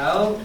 Au,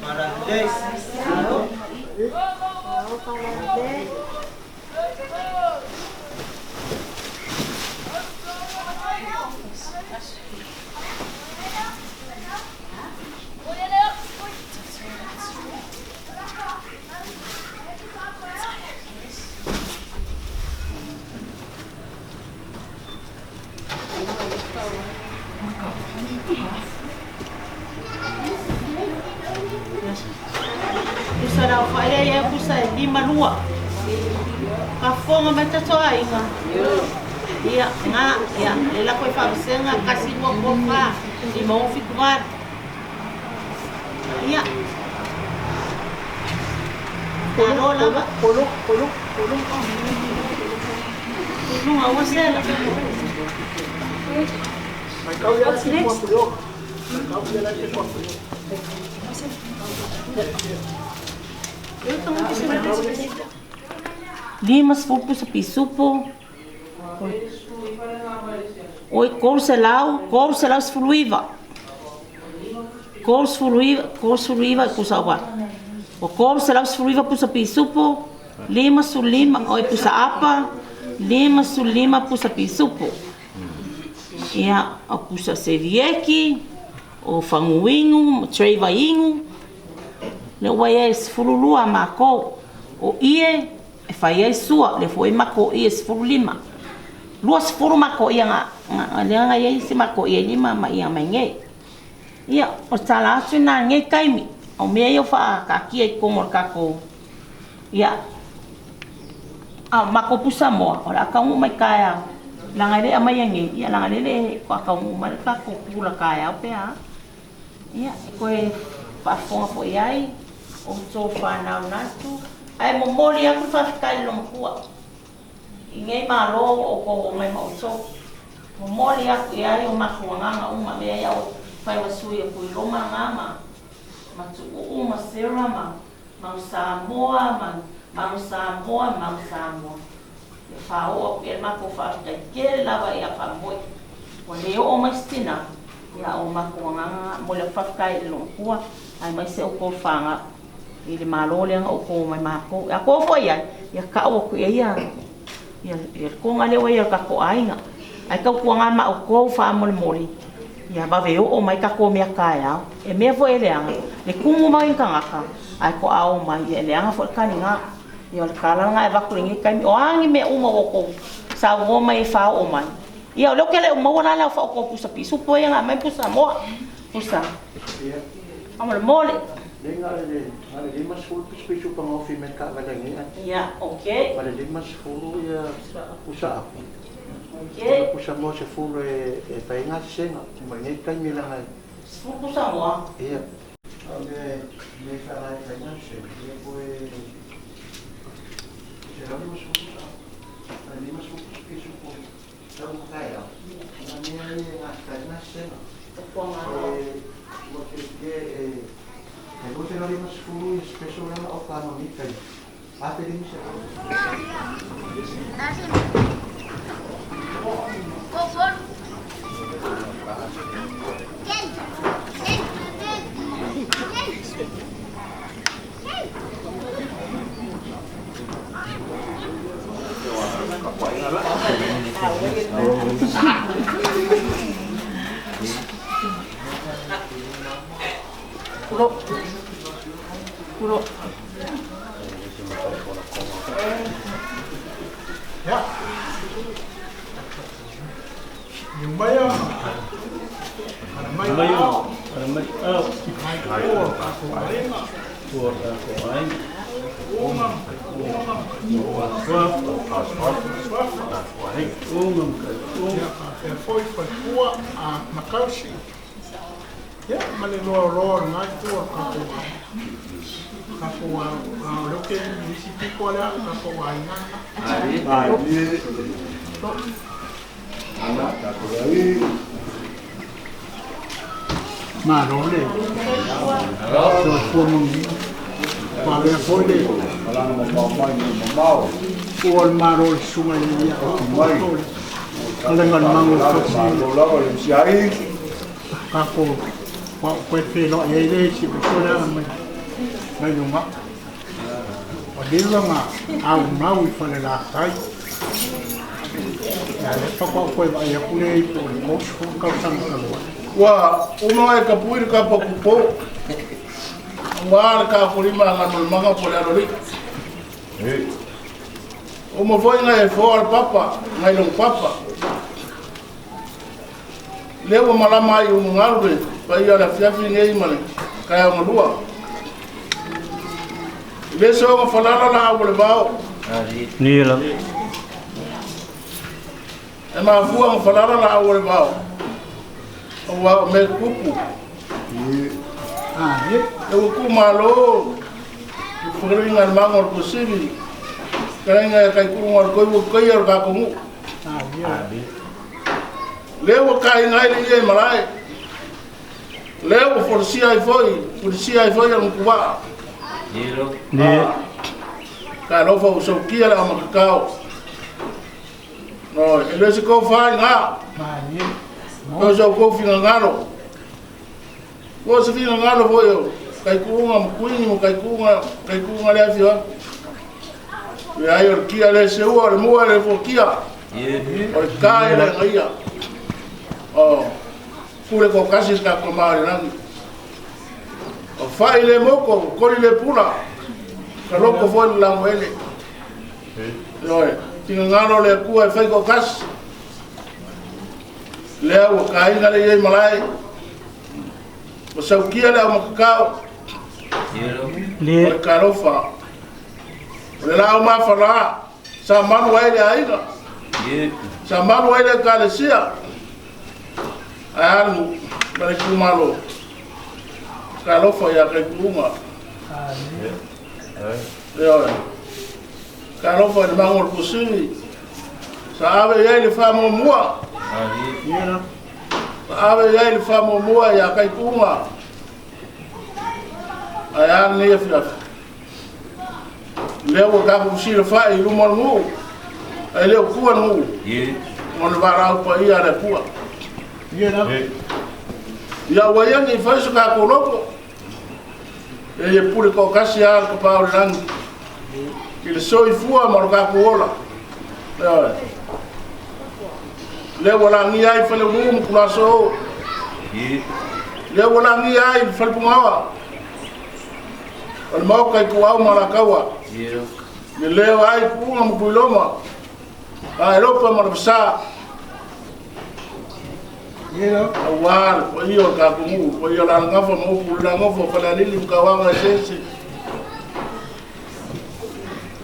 Pusa la aofai lea ia pusa e 52. Faafofoga mai tatou aiga. Ia, nga, ia, le lako i faavasega, 1, 2, 3, 4, 5, 6, 7, 8. Ia. Malo lava. Polo, polo, polo. Luga ua sela. What's next? 50 pusa pisupo. Oi, 300, 319. 39, 39 pusa ua. O 319 pusa pisupo, 55, oi pusa apa, 55 pusa pisupo. Ia, o pusa sevieki, o faguinu, trey vaiinu, le ua ia e 12 a mākou. O ie, e fai ai sua, le foi mako ie 15. 20 mako ia nga, nga, lea nga ia isi mako ia lima ma ia mai nei. Ia, o tala atu nā nei taimi. O mea ia whaakaakia i kongo o kākou. Ia, a mako pusa moa, o le akaungu mai kaea. Langa le amai ange, ia langa le le ko akaungu mai le kākou pula kaea o pea. Ia, e koe whaafonga fo iai, o tō whānau natu. Ai mo moli aku whawhitai lo makua. I ngei malo o ko o ngai mauto. Mo moli aku iai o maku anganga uma mea ia o whai wasui o kui loma ngā ma. Ma tu'u ma Sarah ma mau Samoa ma mau Samoa mau Samoa. E whāo aku ia mako whawhitai kere lava ia whamoi. O le o mai stina ia o mako anganga mo le whawhitai i lo makua. Ai mai se o ko whanga i le malo le anga o ko mai mako. A ko fo ia ia ka o ku ia ia ia ko ngale o ia ka ko ainga. Ai kau kuanga ma o ko wha mo le moli. Ia vave o mai ka ko mea kaea. E mea fo e le anga. Le kumu mai kangaka. Ai ko ao mai ia le anga fo kaninga. Ia le kala nga e vaku le kai o angi me uma o ko sa o mai e fa o mai. Ia o le kele o maua la fa o ko pusa pisu po ia nga mai pusa moa. Pusa. Amo le mole. Le nga le nga le lima sefulu pisu pa ngofi me ka vale ngi. Ia, okay. Ma le 50 ia pusa apu. Okay. Pusa mo se fulu e fainga senga. Ma ngi kai mi langa. Sefulu pusa moa. Ia. Le le fa la fainga senga. Ia ko e se la lima sefulu pusa. La lima sefulu pisu po. Sa mo kai ya. Ma ni ai nga fainga senga. E mo te ke e e mo te lima sefulu e special langa o ka no ni kai. A te lima sefulu. Pulo. Pulo. Ya. Maya. Maya. Foi foi tua a makausi. Ya, ma le loa loa ngai tua ka ko. Ka ko a lo ke ni si piko la ka ko a ina. Ai. Ana ka ko ai. Ma lo le. So tua mo ni. Pa le fole. Malanga mo mau mai mo mau. O al maro sunga ia. Mai. Alenga mango Ma lo la o le si ai. Ka ko wa koe te lo ia le si ko la mai. Mai lunga. O Ua leva ona aumau i Falelatai. Ia lea faatoa ou toe vaai atu lea i po o le 30 tausaga talu ai. Ua uma e tapui le kapa kupo. Aua le tafolima a Galumalemana po o le Aloalii. Uma foi na e foa le papa, nai lou papa. Lea ua malama ai i ulugalu le paia o le afiafi nei ma le taeao galua. E le soona falala laau o le vao. E mafua ona falala laau o le vao, aua o mea tutupu. E ua tuumalo le fetalaiga a le Maga o le Tuasivi, fetalaiga ia Taituuga o le Toi ua taia o le tatou nuu. Lea ua taina ai le ie i malae, lea ua folasia ai foi, fulisia ai foi Alugutuvaa. Talofa ua sautia le aumatatao. Oi, e le o se tofa i ina. O se outou finagalo. Po o se finagalo foi o Taituuga ma Kuini ma Taituuga, Taituuga le afio atu. Leai, o le tia le seua, o le mua le fuatia. O le ta e le agaia. O pule toatasi le tatou ma o le lagi. O fai le moko, koli le pula. Ka loko foi le lagoele. Ioe, finagalo o le Atua e fai toatasi. Lea ua taina le iai malae. Ua saukia le aumatatao. O le talofa. O le laau mafala, sa malu ai le aiga. Sa malu ai le ekalesia. Ae alu ma le itumalo. Talofa ia Kaituuga. Ioe. Talofa i le mago o le Tuasivi. Sa ave i ai le faamuamua. Sa ave i ai le faamuamua ia Kaituuga. Ae a lenei afiafi? Lea ua tatou silafai i luma o le nuu, ae le o tua le nuu, o le valaau paia a le Atua. Ia ua ia nei fai so tatou loto, e ia pule toatasi lava le Tapaau i le Lagi i le soifua ma lo tatou ola. Ioe. Lea ua lagia ai Faleulu ma Tulasoo. Lea ua lagia ai Falepugaoa. O le Maota i Tuau ma Alataua. Le leo ai Puuga ma Tuiloma. A Elopa ma Lavasa. Aua le paia o le tatou nuu, le paia o le Alagafa ma upu o le Lagafa, o Falealili ma Tauaga eseese.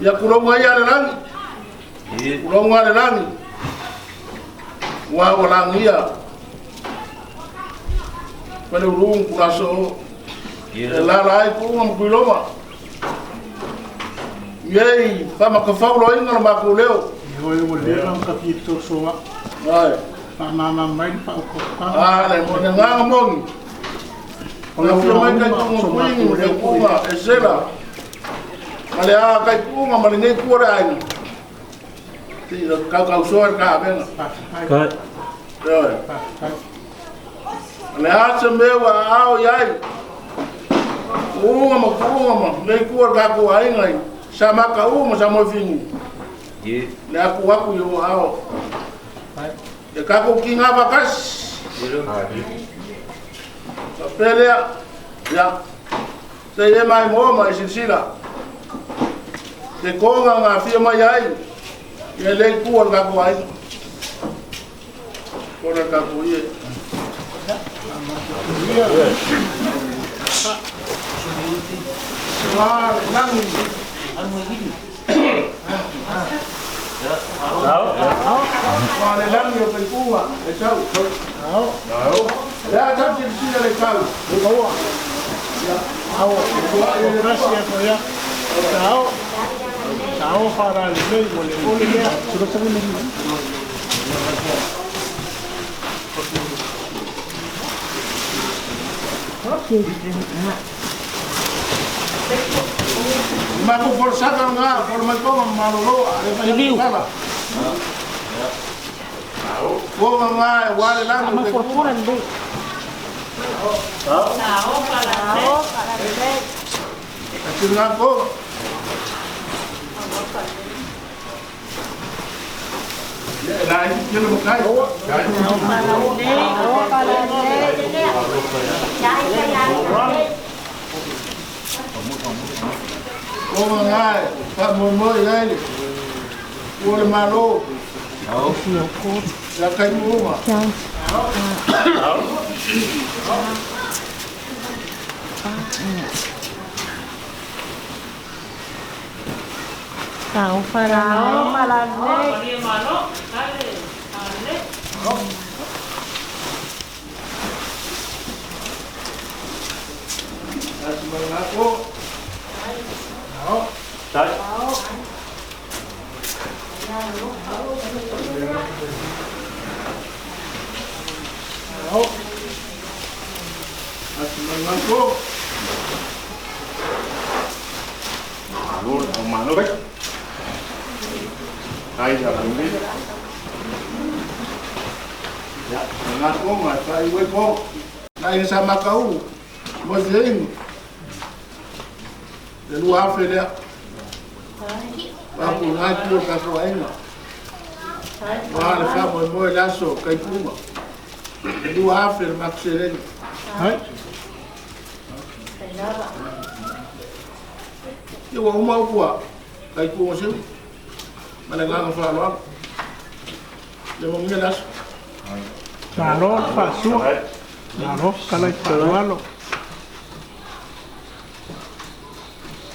Ia tulou ai le lagi, tulou le lagi, ua ua lagia Faleulu ma Tulasoo, e lala ai Puuga ma Tuiloma. Iei faamakafauloaina lo matou leo. Ioe, ua leva ona ta fia fesoasoa. Ai. Faamama mai le faautautaga. A le mo le agaga moni. O le afio mai Taituuga Kuini ma Taituuga Esera ma le a Taituuga ma lenei tua o le aiga. Ti kaukausoa le taavega. Faafetai. Ioe. Faafetai. O le a se mea ua aao i ai Kuuga ma Kuuga ma lenei tua o le tatou aiga i Samakau ma Samoefinu. Le atu atu i o aao. Ia tatou tiga faatasi. Faapea lea, ia, se i e maimoa ma e silasila. Se toga na afio mai ai, ia le itu o le tatou aiga. Kona tatou ie. Wa le lagi. Wa le lagi o Taituga, e sau. Le a tau silasila le tau. Ao, tasi atu ia. Sao. Sao faalalelei ua le ole lea. Matou folasaga lena, fola mai Tonga ma malolo, a le fai atu tala. Tonga lena aua le lagi o Taituga. Ati lena Tonga.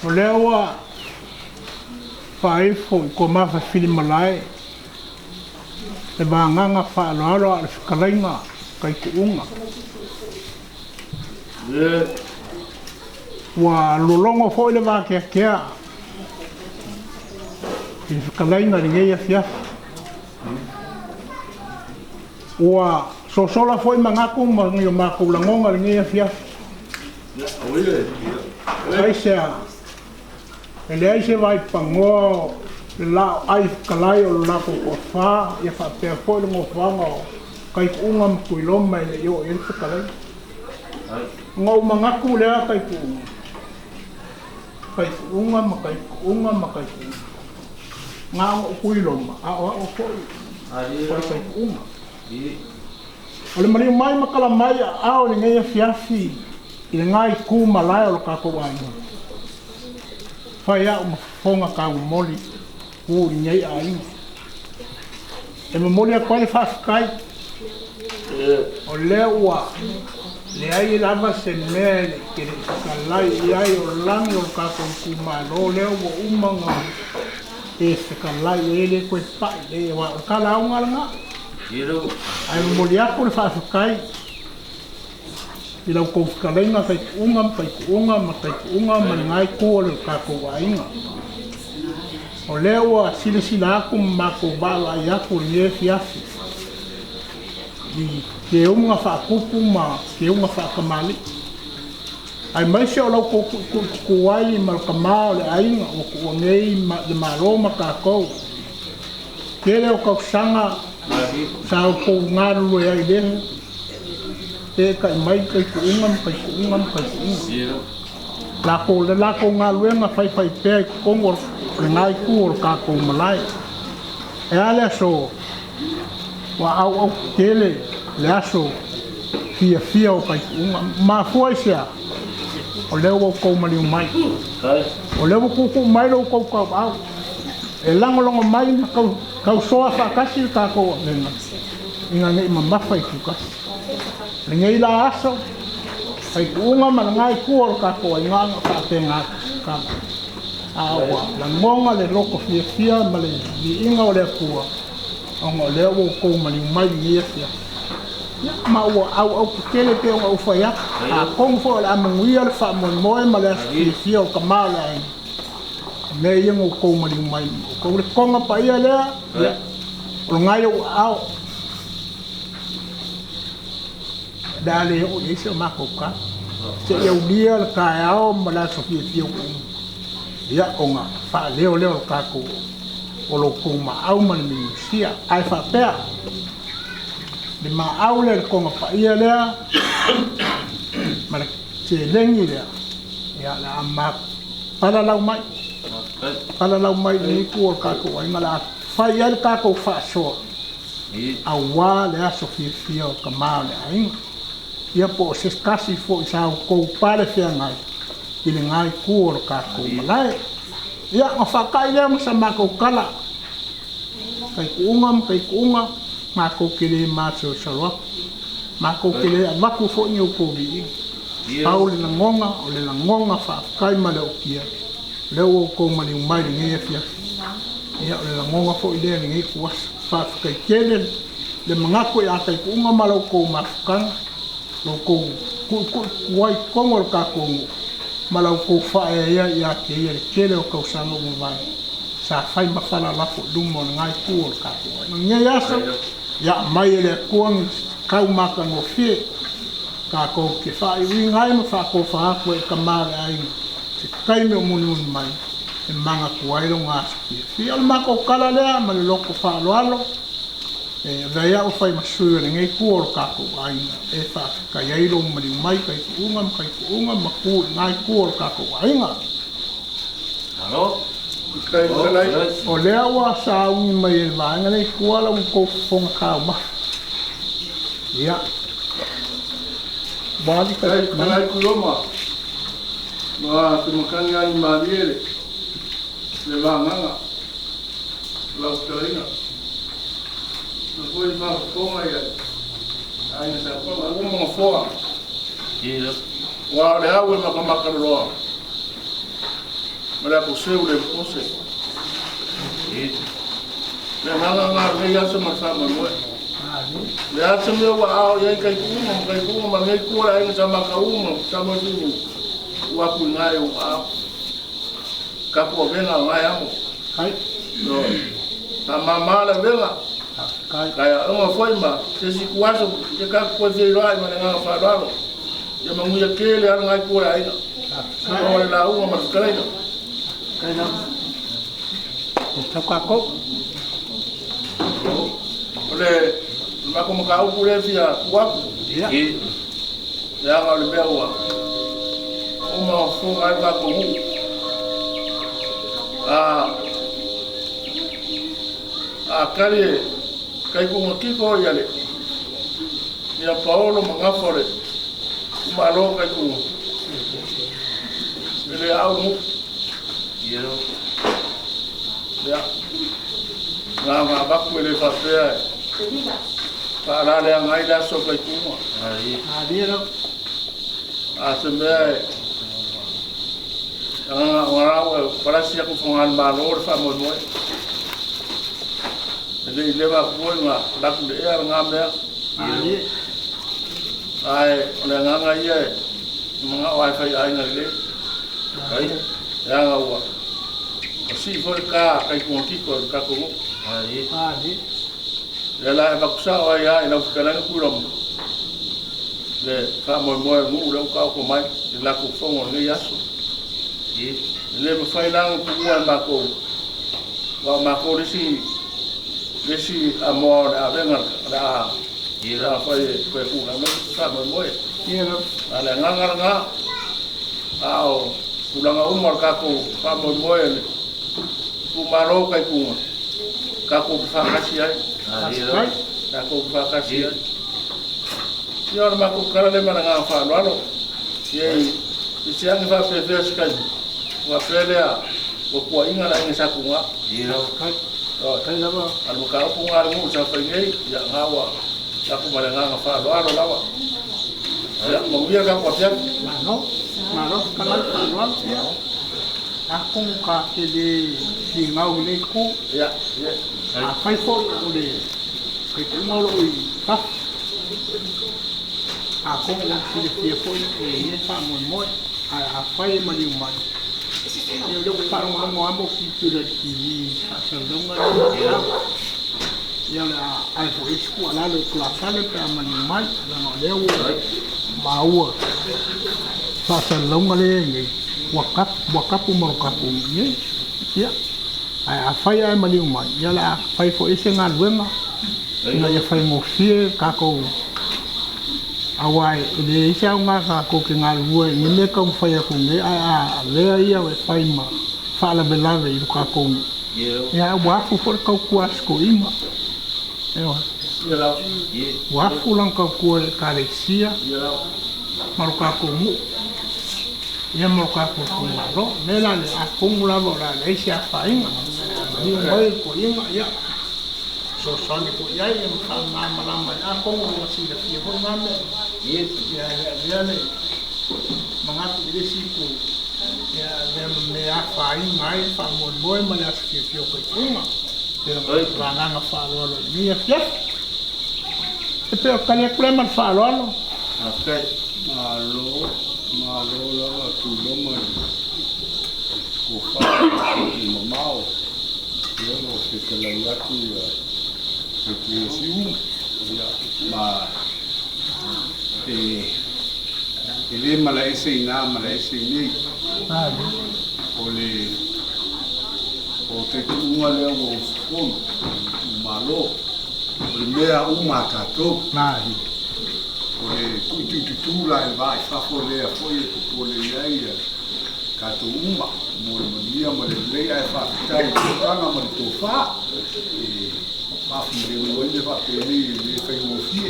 O lea ua faaifo i komafafilimalai le vagaga faaaloalo a le fetalaiga taituuga. Ua lologo foi le vakeakea i le fetalaiga i lenei afiafi. Ua sosola foi manatu ma ni o matou lagoga i lenei afiafi. Aisea, e leai se vaipagoa le lao ai fetalai o le latou toafa ia faapea foi le nofoaga o taituuga ma Tuiloma e le i oo i ai le fetalaiga. Ona ou manatu lea taituuga, taituuga ma taituuga ma taituuga. Na ona ou Tuiloma, a o au foi o le taituuga. O le maliu mai ma tala mai aao i lenei afiafi i lena itu malae o le tatou aiga. Fai au ma fofoga taumoli tu i lenei aiga. E momoli atu ai le faafetai o lea ua leai lava se mea e le i fetalai i ai o lagi o le tatou itumalo lea ua uma ona e fetalai e le toe pai le aua o le talauga lena. Ae momoli atu le faafetai i lau tou fetalaiga taituuga ma taituuga ma taituuga ma lena itu o le tatou aiga. O lea ua silasila atu ma matou vaavaai atu i lenei afiafi i keuga faatupu ma keuga faatamalii. Aemaise o lau tou tuutuututu ai ma le tama o le aiga ua tuua nei le Malo ma tatou. Tele o tausaga sa outou galulue ai lea pe kai mai taituuga ma taituuga ma taituuga. Latou le latou galuega faifai pea i totonu o lena itu o le tatou malae. E a le aso ua auau tele le aso fiafia o taituuga. Mafua i sea, o lea ua outou maliu mai. O lea ua tuutuu mai lo outou tauau. E lagolago mai ma tausoa faatasi le tatou avega ina nei mamafa i tutasi. Lenei la aso, taituuga ma lena itu o le tatou aiga na faapena atu. A ua lagoga le loto fiafia ma le viiga o le Atua, ona o lea ua outou maliu mai i lenei afiafi. Ma ua auau tetele pe ona ou fai atu. Atonu foi o le a manuia le faamoemoe ma le aso fiafia o tama o le aiga. O mea ia na outou maliu mai. O tou le toga paia lea, ia, o lena i ou aao. Le a le oo i ai se o matou tala. Seia aulia le taeao ma le aso fiafia ua uma. Ia, ona faaleo lea o le tatou o lo outou maau ma le minusia. Ae faapea, le maau lea le toga paia lea ma le seleni lea, ia, le a palalau mai. Palalau mai i lenei itu o le tatou aiga, le a fai ai le tatou faasoa. Auā le aso fiafia o kamā o le aiga. Ia po o se tasi foi sa outou pale feagai i le itu o le tatou malae. Ia, ona faatai lea ma sa matou tala, taituuga ma taituuga, matou te le masalosalo atu, matou te le avatu foi ni outou viiga. Pau le lagona, o le lagona faafetai ma le ootia, o lea ua outou maliu mai i lenei afiafi. Ia, o le lagona foi lea i lenei ituaso. Faafetai tele le manatu ia taituuga ma la outou mafutaga, lo outou tuitui ai i totonu o le tatou nuu ma la outou faaeaea ia te ia i le tele o tausaga ua mavae sa fai ma fala lafo i luma o lena itu o le tatou aiga. I lenei aso, ia aumai e le Atua ni tau matagofie tatou te faaiuina ai ma faatofa atu ai i tama o le aiga se taimi o mulimuli mai e manatua ai lona aso fiafia. O le matou tala lea ma le loto faaaloalo e avea ai au e fai ma sui o lenei itu o le tatou aiga e faafetai ai lou maliu mai taituuga ma taituuga ma tu i lena itu o le tatou aiga. O lea ua sauni mai e le vaega lea i tua la outou fofoga taumafa. Ia. Ua ali Kai kalai kuloma. Ma te makani ai malie le le vagaga lau fetalaiga. Na foi faafofoga ia aiga sa kola ua ma gafoa. Ua o le au e makamaka loa. Ma le aposeu le pose. Le agaga ngā lenei aso ma le faamoemoe. Le a se mea ua ao i ai taituuga ma taituuga ma lenei itu o le aiga sa Makaū ma Samoefunu ua apu i ngā e ua ao. Tapu avega o ngā e amo. Ioe. Faamama le avega. Kai aoga foi ma se isi ituaso ia tatou toe feiloai ma le agaga faaaloalo. Ia manuia tele lava lena itu o le aiga. O le lauga ma le fetalaiga. O le matou mataupu lea e fia tuu atu, leaga o le mea ua uma ona fofoga ai le tatou nuu. A tali e Taitugatito ia le ia Paolo ma gafa o le itumalo o Taituga, e le au nuu. Ia, na ona avatu e le faapea e faalaleaga ai le aso o Taituga. A se mea e agaga o garau e palasi atu i Fogalemalo le faamoemoe. E le i leva atu foi ona alu atu i le ea lena mea. Ae o le agaga ia e manao lava e fai aiga lelei. Leaga ua sii foi le ta taitugatito i le tatou nuu. Lea la e avatu sao ai lava i lau fetalaiga Tuiloma le faamoemoe o le nuu lea ua taoto mai i le latou fono i lenei aso. E le mafai la ona tuua e matou, aua o matou le isi le isi amoa o le avega o le a le a fai e toe tulai mai se faamoemoe. A o le agaga lena, a o tulaga uma o le tatou faamoemoe le itumalo o Taituga, tatou te faatasi ai. Tatou te faatasi ai. Ia o le matou tala lea ma le agaga faaaloalo. Ia i se agi faapefea se taimi, ona faapea lea ua tuuaiga le aiga Sa Tuga. A o le mataupu lena a le nuu sa fai nei, ia na ua avatu ma le agaga faaaloalo lava. Ia manuia le tatou afiafi. Malo, malo fetalai faaaloalo. Ia, atonu ta te le finau i lea itu. Ia, ia. Afai foi o le faitauga o lo o i fafo, atonu ua silafia foi e i ai faamoemoe, ae afai e maliu mai, ia o lea ua faalogologo lava ma ou tilotilo i le TV i faasalalauga lea e matau. Ia o le a ave foi i ai se tuualalo i tulafale pe a maliu mai, leaga o lea ua maua faasalalauga lea e i ai nei, ua tapu ma lo tatou nuu nei. Ia. Ae afai ae maliu mai, ia o le a fai foi i ai se galuega ina ia faigofie tatou, aua e leai se aoga tatou te galulue i ni mea e taumafai atu nei, ae a avea ia e fai ma faalavelave i lo tatou nuu, ia ua afu foi le tautua a si toeaina. Ioe. Ua afu lana tautua i le Ekalesia ma lo tatou nuu ia ma lo tatou itumalo. O le mea la lea, atonu lava o le a leai se afaina, ae a maliu mai le toeaina, ia, fesoasoani foi i ai ma faamalamalama ai. Atonu ua silafia foi na mea uma, ia ae avea le manatu i le isi itu, ia avea ma mea e afaina ai le faamoemoe ma le aso fiafia o faipuna. Ia ma le agaga faaaloalo i lenei afiafi. E pei o le tali atu lea ma le faaaloalo. Malo, malo lava Tuiloma i le tofa i mamao ia o lo o fetalai atu ia Faipule Siumu ia ma e e le malaese i ina malaese i inei o le o taituuga lea ua usufono itumalo o le mea uma a tatou o le tuituitutu la i le va i fafo lea foi e popole i ai ia tatou uma mo le manuia ma le lelei ae faafetai i le tulaga ma le tofa e faafilemu ai le faapenei e le faigofie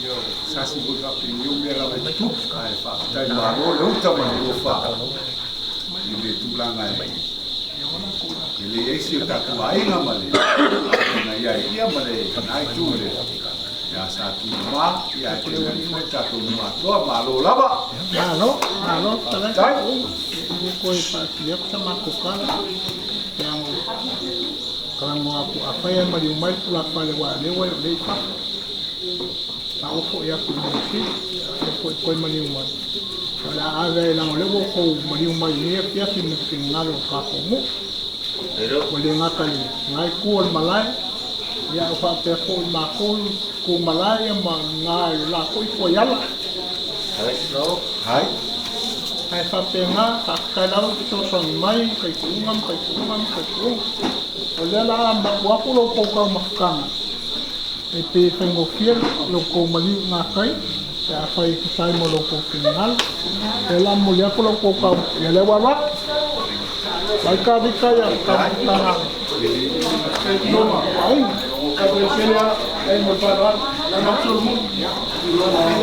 ia o sasi foi faapenei o mea lava e tutupu ae faafetai malo le uta ma le tofa i le tulaga e leai si o tatou aiga ma le na ia ia ma le na itu le ia sa tu ma ia te nani foi tatou matoa malo lava. Malo, malo, talai. Tai. E le koe faatili atu sa matou tala. Pe a talanoa atu, afai ae maliu mai le tulafale aua o lea ua e o lea i fafo. A oo foi atu i Niu Sila, ia foi toe maliu mai. O le a ave ai leaga o lea ua outou maliu mai i lenei afiafi ma le finagalo o le tatou nuu. Ua le gata i lena itu o le malae, ia ae faapea foi matou itu malae ia ma lena i le la foi fuaiala. Hai. Ae faapena, faafetai lava le fesoasoani mai i taituuga ma taituuga ma taituuga. O lea la a mapu atu lo outou taumafataga, e pei e faigofie lo outou maliu i gatai pe afai e tusa ai ma lo outou finagalo. O lea la a momoli atu lo outou tau, ia lea ua alu atu. Vai Kavika ia taumafataga a lona aiga. O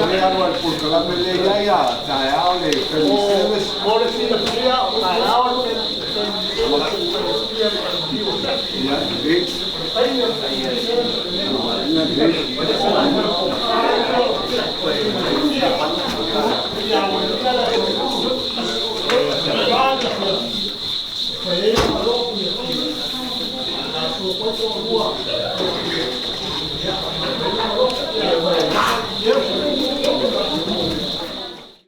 le alu a le polokalame lea i ai a taeao le family service. Mo le silafia, o taeao le family service e faigofie le maliu o Ia, lelei. Ia, lelei.